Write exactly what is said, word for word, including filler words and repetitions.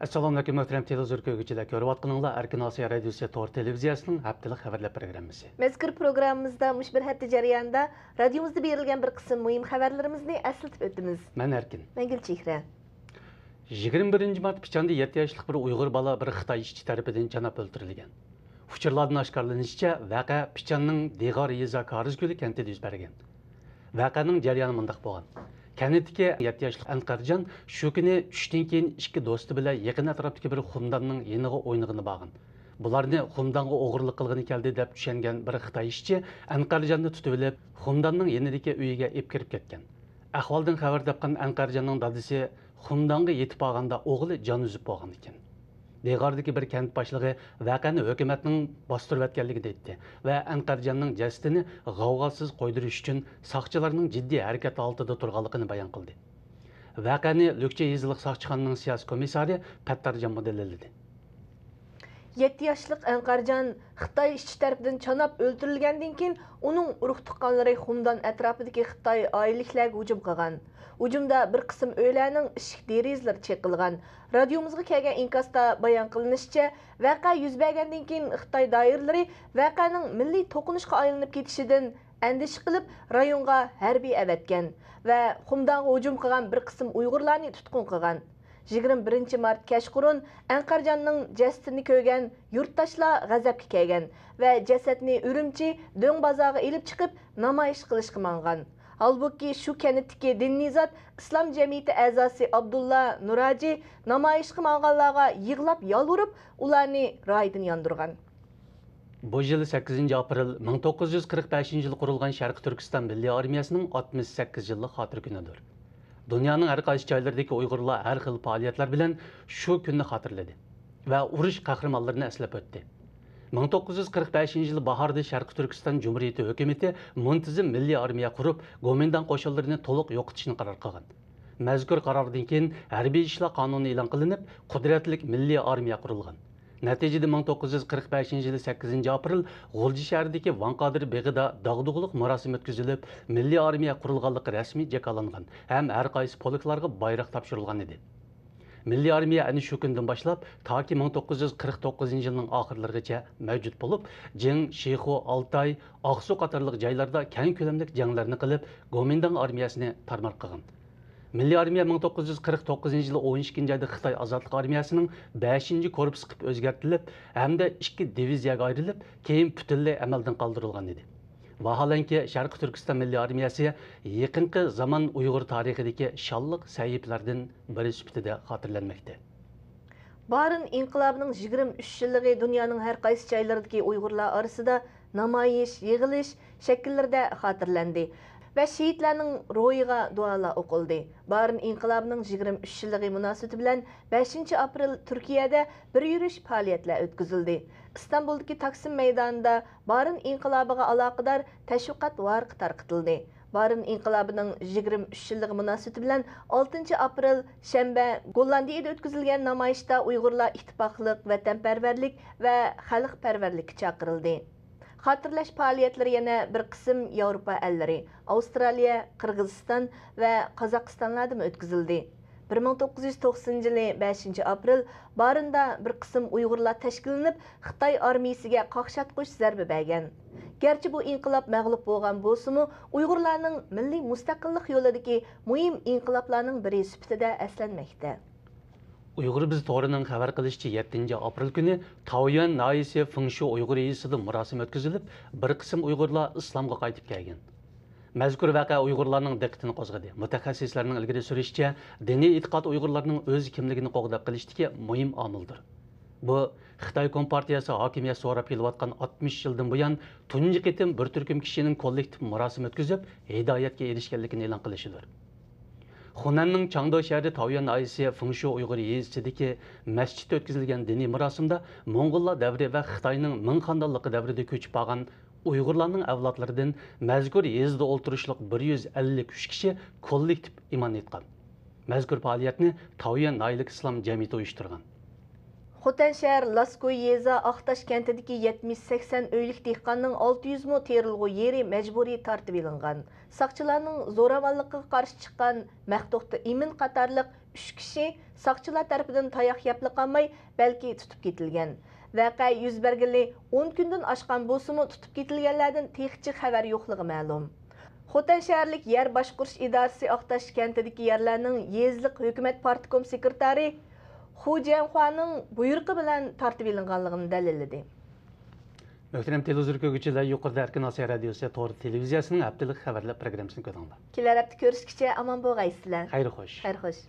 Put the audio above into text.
ئەسسالامۇئەلەيكۇم، مۆھتەرەم تېلېۋىزور كۆرگۈچىلەر! كۆرۈۋاتقىنىڭلار ئەركىن ئاسىيا رادىيوسى تور تېلېۋىزىيەسىنىڭ ھەپتىلىك خەۋەرلەر پروگراممىسى. مەزكۇر پروگراممىمىزدا مۇشۇ بىر ھەپتە جەريانىدا رادىيومىزدا بېرىلگەن بىر قىسىم مۇھىم خەۋەرلىرىمىزنى ئەسلىتىپ ئۆتىمىز. مەن ئەركىن. مەن گۈلچېھرە. يىگىرمە بىرىنچى مارت پىچاندە يەتتە ياشلىق بىر ئۇيغۇر بالا بىر خىتاي ئىشچى تەرىپىدىن چاناپ ئۆلتۈرۈلگەن. ئۇچۇرلاردىن ئاشكارىلىنىشىچە، ۋەقە پىچاننىڭ دىغار يېزا كارىزكۆلى كەنتىدە يۈز بەرگەن. ۋەقەنىڭ جەريانى مۇنداق بولغان. كەنتتىكى يەتتە ياشلىق ئەنقەرجان شۇ كۈنى چۈشتىن كېيىن ئىككى دوستى بىلەن يېقىن ئەتراپتىكى بىر خۇمداننىڭ يېنىغا ئوينىغىلى بارغان. بۇلارنى خۇمدانغا ئوغرىلىق قىلغىلى كەلدى دەپ چۈشەنگەن بىر خىتاي ئىشچى ئەنقەرجاننى تۇتۇۋېلىپ، خۇمداننىڭ يېنىدىكى ئۆيىگە ئېلىپ كىرىپ كەتكەن. ئەھۋالدىن خەۋەر تاپقان ئەنقەرجاننىڭ دادىسى خۇمدانغا يېتىپ بارغاندا ئوغلى جان ئۈزۈپ بولغان ئىكەن. دىغاردىكى بىر كەنت باشلىقى ۋەقەنى ھۆكۈمەتنىڭ باستۇرۇۋەتكەنلىكىنى ئېيتتى ۋە ئەنقەرجاننىڭ جەسىتىنى غەۋغاسىز قويدۇرۇش ئۈچۈن ساقچىلارنىڭ جىددىي ھەرىكەت ھالىتىدە تۇرغانلىقىنى بايان قىلدى. ۋەقەنى لۈكچى يېزىلىق ساقچىخانىنىڭ سىياسىي كومىسسارى پەتتارجانمۇ دەلىللىدى. يەتتە ياشلىق ئەنقەرجان خىتاي ئىشچى تەرىپىدىن چاناپ ئۆلتۈرۈلگەندىن كېيىن، ئۇنىڭ ئۇرۇق-تۇغقانلىرى خۇمدان ئەتراپىدىكى خىتاي ئائىلىلىكلەرگە ھۇجۇم قىلغان. ھۇجۇمدا بىر قىسىم ئۆيلەرنىڭ ئىشىك دېرىزىلىرى چېقىلغان. رادىيومىزغا كەلگەن ئىنكاستا بايان قىلىنىشىچە، ۋەقە يۈز بەرگەندىن كېيىن خىتاي دائىرىلىرى ۋەقەنىڭ مىللىي توقۇنۇشقا ئايلىنىپ كېتىشىدىن ئەندىشە قىلىپ، رايونغا ھەربىي ئەۋەتكەن ۋە خۇمدانغا ھۇجۇم قىلغان بىر قىسىم ئۇيغۇرلارنى تۇتقۇن قىلغان. يىگىرمە بىرىنچى مارت كەچقۇرۇن ئەنقەرجاننىڭ جەسىتىنى كۆرگەن يۇرتداشلار غەزەپكە كەلگەن ۋە جەسەتنى ئۈرۈمچى دۆڭ بازارغا ئېلىپ چىقىپ، نامايىش قىلىشقا ماڭغان. ھالبۇكى، شۇ كەنتتىكى دىنىي زات ئىسلام جەمئىيىتى ئەزاسى ئابدۇللا نۇراجى نامايىشقا ماڭغانلارغا يىغلاپ يالۋۇرۇپ، ئۇلارنى رايىدىن ياندۇرغان. بۇ يىل سەككىزىنچى ئاپرېل مىڭ توققۇز يۈز قىرىق بەشىنچى يىلى قۇرۇلغان شەرقىي تۈركىستان مىللىي ئارمىيەسىنىڭ ئاتمىش سەككىز يىللىق خاتىرە كۈنىدۇر. دۇنيانىڭ ھەر قايسى جايلىرىدىكى ئۇيغۇرلار ھەر خىل پائالىيەتلەر بىلەن شۇ كۈننى خاتىرىلىدى ۋە ئۇرۇش قەھرىمانلىرىنى ئەسلەپ ئۆتتى. مىڭ توققۇز يۈز قىرىق بەشىنچى يىلى باھاردا شەرقىي تۈركىستان جۇمھۇرىيىتى ھۆكۈمىتى مۇنتىزىم مىللىي ئارمىيە قۇرۇپ، گومىنداڭ قوشۇنلىرىنى تولۇق يوقىتىشنى قارار قىلغان. مەزكۇر قارارىدىن كېيىن ھەربىي ئىشلار قانۇنى ئېلان قىلىنىپ، قۇدرەتلىك مىللىي ئارمىيە قۇرۇلغان. نەتىجىدە، مىڭ توققۇز يۈز قىرىق بەشىنچى يىلى سەككىزىنچى ئاپرېل غۇلجا شەھىرىدىكى ۋاڭ قادىر بېغىدا داغدۇغىلىق مۇراسىم ئۆتكۈزۈلۈپ، مىللىي ئارمىيە قۇرۇلغانلىقى رەسمىي جاكارلانغان ھەم ھەر قايسى پولكلارغا بايراق تاپشۇرۇلغان ئىدى. مىللىي ئارمىيە ئەنە شۇ كۈندىن باشلاپ تاكى مىڭ توققۇز يۈز قىرىق توققۇزىنچى يىلنىڭ ئاخىرلىرىغىچە مەۋجۇت بولۇپ، جىڭ، شىخۇ، ئالتاي، ئاقسۇ قاتارلىق جايلاردا كەڭ كۆلەملىك جەڭلەرنى قىلىپ، گومىنداڭ ئارمىيەسىنى تارمار قىلغان. مىللىي ئارمىيە مىڭ توققۇز يۈز قىرىق توققۇزىنچى يىلى ئون ئىككىنچى ئايدا خىتاي ئازادلىق ئارمىيەسىنىڭ بەشىنچى كورپۇسى قىلىپ ئۆزگەرتىلىپ ھەمدە ئىككى دىۋىزىيەگە ئايرىلىپ، كېيىن پۈتۈنلەي ئەمەلدىن قالدۇرۇلغان ئىدى. ۋاھالەنكى، شەرقىي تۈركىستان مىللىي ئارمىيەسى يېقىنقى زامان ئۇيغۇر تارىخىدىكى شانلىق سەھىپىلەردىن بىرى سۈپىتىدە خاتىرىلەنمەكتە. بارىن ئىنقىلابىنىڭ يىگىرمە ئۈچ يىللىقى دۇنيانىڭ ھەر قايسى جايلىرىدىكى ئۇيغۇرلار ئارىسىدا نامايىش، يىغىلىش شەكىللىرىدە خاتىرىلەندى ۋە شېھىتلەرنىڭ روھىغا دۇئالار ئوقۇلدى. بارىن ئىنقىلابىنىڭ يىگىرمە ئۈچ يىللىقى مۇناسىۋىتى بىلەن بەشىنچى ئاپرېل تۈركىيەدە بىر يۈرۈش پائالىيەتلەر ئۆتكۈزۈلدى. ئىستانبۇلدىكى تاكسىم مەيدانىدا بارىن ئىنقىلابىغا ئالاقىدار تەشۋىقات ۋارىقى تارقىتىلدى. بارىن ئىنقىلابىنىڭ يىگىرمە ئۈچ يىللىقى مۇناسىۋىتى بىلەن ئالتىنچى ئاپرېل شەنبە گوللاندىيىدە ئۆتكۈزۈلگەن نامايىشتا ئۇيغۇرلار ئىتتىپاقلىق، ۋەتەنپەرۋەرلىك ۋە خەلقپەرۋەرلىككە چاقىرىلدى. خاتىرىلەش پائالىيەتلىرى يەنە بىر قىسىم ياۋروپا ئەللىرى، ئاۋسترالىيە، قىرغىزىستان ۋە قازاقىستانلاردىمۇ ئۆتكۈزۈلدى. بىر مىڭ توققۇز يۈز توقسىنىنچى يىلى بەشىنچى ئاپرېل بارىندا بىر قىسىم ئۇيغۇرلار تەشكىللىنىپ، خىتاي ئارمىيىسىگە قاقشاتقۇچ زەربە بەرگەن. گەرچە بۇ ئىنقىلاب مەغلۇپ بولغان بولسىمۇ، ئۇيغۇرلارنىڭ مىللىي مۇستەقىللىق يولىدىكى مۇھىم ئىنقىلابلارنىڭ بىرى سۈپىتىدە ئەسلەنمەكتە. ئۇيغۇر بىز تورىنىڭ خەۋەر قىلىشىچە، يەتتىنچى ئاپرېل كۈنى تاۋيۈەن ناھىيەسى فېڭشۇ ئۇيغۇر يېزىسىدا مۇراسىم ئۆتكۈزۈلۈپ، بىر قىسىم ئۇيغۇرلار ئىسلامغا قايتىپ كەلگەن. مەزكۇر ۋەقە ئۇيغۇرلارنىڭ دىققىتىنى قوزغىدى. مۇتەخەسسىسلەرنىڭ ئىلگىرى سۈرۈشىچە، دىنىي ئېتىقاد ئۇيغۇرلارنىڭ ئۆز كىملىكىنى قوغداپ قېلىشتىكى مۇھىم ئامىلدۇر. بۇ خىتاي كومپارتىيەسى ھاكىمىيەت سوراپ كېلىۋاتقان ئاتمىش يىلدىن بۇيان تۇنجى قېتىم بىر تۈركۈم كىشىنىڭ كوللېكتىپ مۇراسىم ئۆتكۈزۈپ، ھىدايەتكە ئېرىشكەنلىكىنى ئېلان قىلىشىدۇر. خۇنەننىڭ چاڭدۇ شەھىرى تاۋيۈەن ناھىيەسى فېڭشۇ ئۇيغۇر يېزىسىدىكى مەسچىتتە ئۆتكۈزۈلگەن دىنىي مۇراسىمدا موڭغۇللار دەۋرى ۋە خىتاينىڭ مىڭ خاندانلىقى دەۋرىدە كۆچۈپ بارغان ئۇيغۇرلارنىڭ ئەۋلادلىرىدىن مەزكۇر يېزىدا ئولتۇرۇشلۇق بىر يۈز ئەللىك ئۈچ كىشى كوللېكتىپ ئىمان ئېيتقان. مەزكۇر پائالىيەتنى تاۋيۈەن ناھىيەلىك ئىسلام جەمئىيىتى ئۇيۇشتۇرغان. خوتەن شەھەر لاسكوي يېزا ئاقتاش كەنتىدىكى يەتمىش سەكسەن ئۆيلۈك دېھقاننىڭ ئالتە يۈز مو تېرىلغۇ يېرى مەجبۇرىي تارتىۋېلىنغان. ساقچىلارنىڭ زوراۋانلىقىغا قارشى چىققان مەختۇختى ئىمىن قاتارلىق ئۈچ كىشى ساقچىلار تەرىپىدىن تاياق يەپلا قالماي، بەلكى تۇتۇپ كېتىلگەن. ۋەقە يۈز بەرگىلى ئون كۈندىن ئاشقان بولسىمۇ، تۇتۇپ كېتىلگەنلەردىن تېخىچە خەۋەر يوقلۇقى مەلۇم. خوتەن شەھەرلىك يەر باشقۇرۇش ئىدارىسى ئاقتاش كەنتىدىكى يەرلەرنىڭ يېزىلىق ھۆكۈمەت پارتكوم سېكرېتارى خۇ جيەنخۇانىڭ بۇيرۇقى بىلەن تارتىۋېلىنغانلىقىنى دەلىللىدى. مۆھتەرەم تېلېۋىزور كۆرگۈچىلەر، يۇقىرىدا ئەركىن ئاسىيا رادىيوسى تور تېلېۋىزىيەسىنىڭ ھەپتىلىك خەۋەرلەر پروگراممىسىنى كۆردۈڭلار. كېلەر ھەپتە كۆرۈشكىچە ئامان بولغايسىلەر. خەير خوش. خەير خوش.